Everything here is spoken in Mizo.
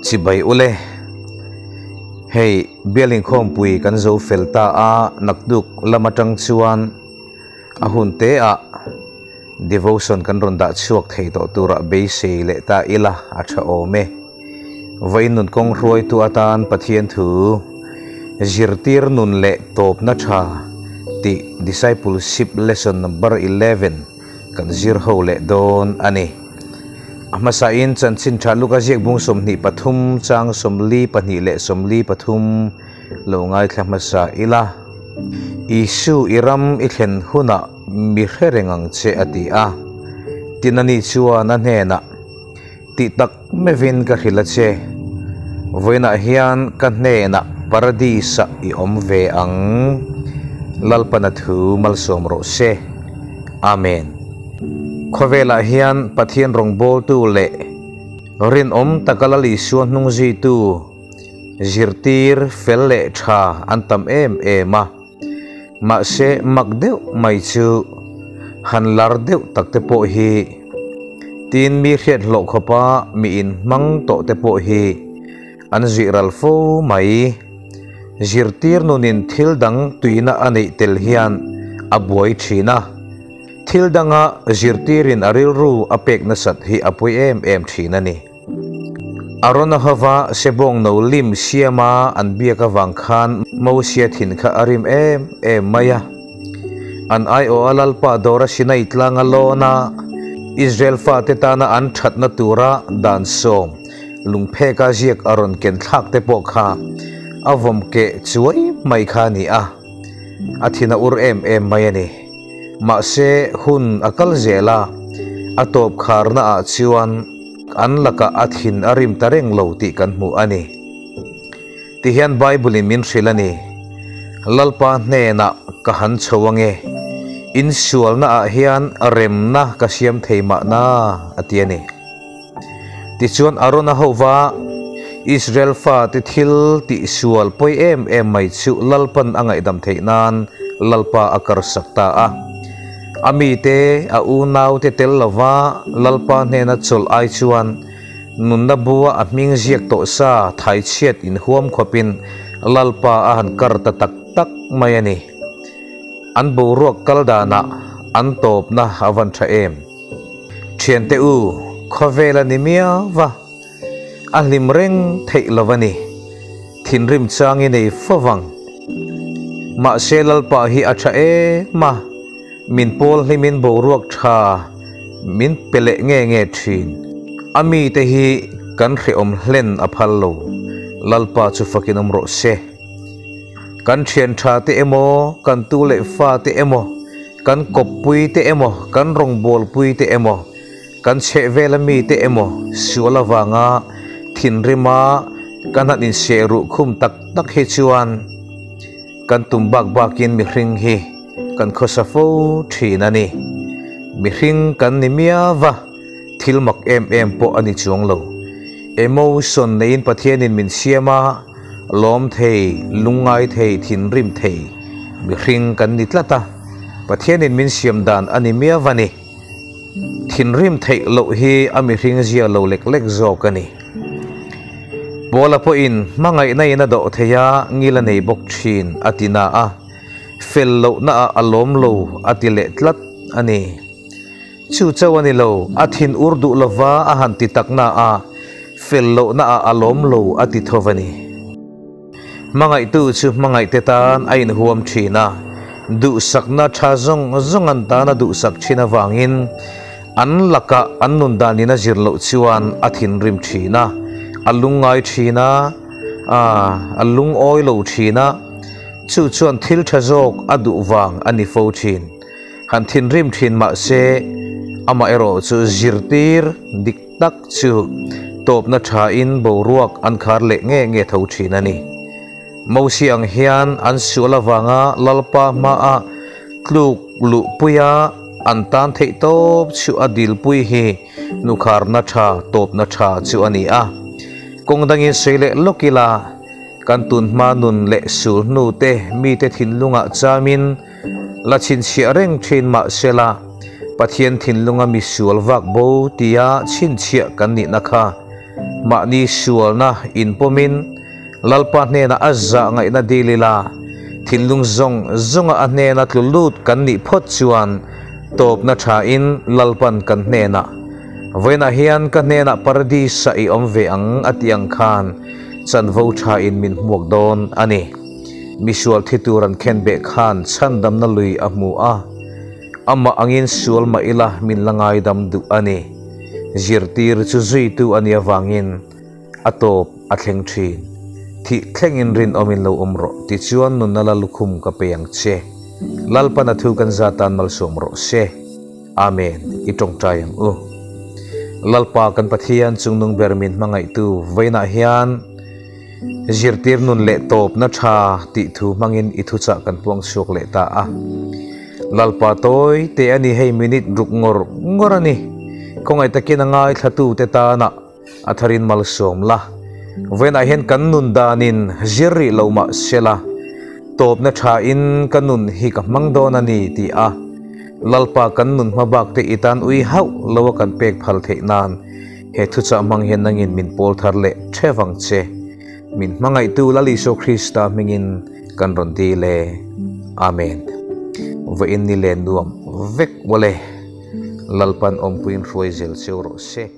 Chibai ule. Hei bial inkhawmpui kan zo fel ta a, naktuk lam atang chuan a hun te ah devotion kan rawn dah chhuak thei tawh turah beisei leh ta ila a tha awm e. Vawiin nun kawng hruaitu atan Pathian thu zirtir nun leh tawpna tha tih Discipleship Lesson Number 11 kan zir ho leh dawn a ni. A hmasain chanchin tha Luka ziak bung 23 chang 42 leh 43 lo ngaithla hmasa ila. Isu i ram i thlen hunah mi hre reng ang che a ti a. Tin ani chuan a hnenah, Tih tak meuhin ka hrilh a che, vawiinah hian ka hnenah Paradis-ah i awm ve ang. Lalpana thu malsawm rawh se. Amen. Khawvelah hian Pathian rawngbawltu leh rinawm taka Lal Isua hnungzuitu zirtir fel leh tha an tam em em a. Mahse mak deuh mai chu han lar deuh tak te pawh hi tin mi hriat hlawh khawpa mi in hmang tawh te pawh hi an zuih ral fo mai. Zirtir nunin thil dang tuina a neih tel hian a buai thin a, thil danga zirtirin a rilru a pek nasat hi a pawi em em thin a ni. Arona hova sebawng no lim siama an biak avang khan Mosia thin kha a rim em em mai a. An aiawh a Lalpa dawra Sinai tlanga lawn a, Israel fate tana an thatna tura dan sawm lungpheka ziak a rawn ken thlak te pawh kha a vawm keh chuai mai kha a ni a, a thin a ur em em mai a ni. Mahse, hun a kal zel a, a tawp kharna ah chuan an lakah a thin a rim ta reng lo tih kan hmu a ni. Tihian Bible in min hrilh a ni, Lalpa hnenah ka han chho ange, in sualna ah hian remna ka siam thei mahna, a ti a ni. Tichuan Arona hova Israel fate thil tihsual pawi em em mai chu Lalpan a ngaihdam theih nan Lalpa a karsak ta a. A mite, a unaute tel lova Lalpa hnena chawlh ai chuan nunna bua a hming ziak tawh sa thaichhiat inhuam khawpin Lalpa a han kar ta tak tak mai a ni. An boruak kal danah an tawpna a van tha em. Thiante u, khawvel a ni miau va, a hlim reng theih lo a ni. Thinrim chang i nei fo vang. Mahse Lalpa hi a tha em a, min pawl hlimin boruak tha min pe leh nge nge thin. A mite hi kan hrehawm hlen a phal lo, Lalpa chu fakin awm rawh se. Kan thian tha te emaw, kan tu leh fa te emaw, kan kawppui te emaw, kan rawngbawlpui te emaw, kan chhehvel a mi te emaw sual avanga thinrima kan han inseh ruh khum tak tak hi chuan kan tum bak bakin mihring hi kan khawsa fo thin a ni. Mihring kan ni miau va, thil mak em em pawh a ni chuang lo. Emotion neiin Pathianin min siam a, Lawm thei, lungngai thei, thinrim thei mihring kan ni tlat a, Pathianin min siam dan a ni miau a ni. Thinrim theih loh hi a mihring zia lo lek lek zawk a ni. Paula pawhin hmangaihna in a dawh thei a, ngil a nei bawk thin a ti na a, fel lohna ah a lawm lo a ti leh tlat a ni. Chu chauh a ni lo, a thin ur duh lova a han ti tak na a, fel lohna ah a lawm lo a ti tho a ni. Hmangaihtu chu hmangaihte tan a inhuam thin a, duhsakna tha zawng zawng an tan a duhsak thin avangin an lakah an nun danin a zir loh chuan a thinrim thin a, a lungngai thin a, a lungawi lo thin a, chu chuan thil tha zawk a duh vang a ni fo thin. Han thinrim thin mah se, amaherawh chu zirtir dik tak chu tawpna thain boruak an khar leh nge nge tho thin a ni. Mosi ang hian an sual avanga Lalpa hmaa tluk luhpuia an tan theih tawp chu a dilpui hi nukharna tha tawpna tha chu a ni a. Kawng dangin sawi leh lawk ila, kan tunhma nun leh sul hnute mite thinlungah chamin, La chhinchhiah reng thin mah sela, Pathian thinlunga misual vak bo tia chhinchhiah kan nihna kha Mahni sualna inpawmin Lalpa hnenah a zah ngaihna dil ila, thinlung zawng zawnga a hnena tlu lut kan nih phawt chuan tawpna thain Lalpan kan hnenah, Vawiinah hian ka hnenah Paradis-ah i awm ve ang a tih ang khan chanvo thain min hmuak dawn a ni. Misual thi tur an khenbeh khan chhandamna lui a hmu a, amah angin sual mah ila min la ngaidam duh a ni. Zirtir chu zuitu a nih avangin a tawp a thleng thin. Thih thlengin rinawmin lo awm rawh, tichuan nunna la lukhum ka pe ang che. Lalpan a thu kan za tan malsawm rawh se. Amen. I tawngtai ang u. Lalpa kan Pathian chungnung ber min hmangaihtu vawiinah hian zirtir nun leh tawpna tha tih thu hmangin i thuchah kan puang chhuak leh ta a. Lalpa tawi te a ni hei minute ruk ngawr ngawr a ni. Khawngaih takin a ngaithlatute tana A tharin malsawm la. Vawiinah hian kan nun danin zir rih lo mah se la, tawpna thain ka nun hi ka hmang dawn a ni ti a, Lalpa kan nun hma bak te i tan ui hauh lo a kan pek phal theih nan he thuchah hmang hian nangin min pawl thar leh theuh ang che. Min hmangaihtu Lal Isua Krista hmingin kan rawn dil e. Amen. Vawiin ni len nuam vek wale. Lalpan awmpuiin hruai zel cheu rawh se.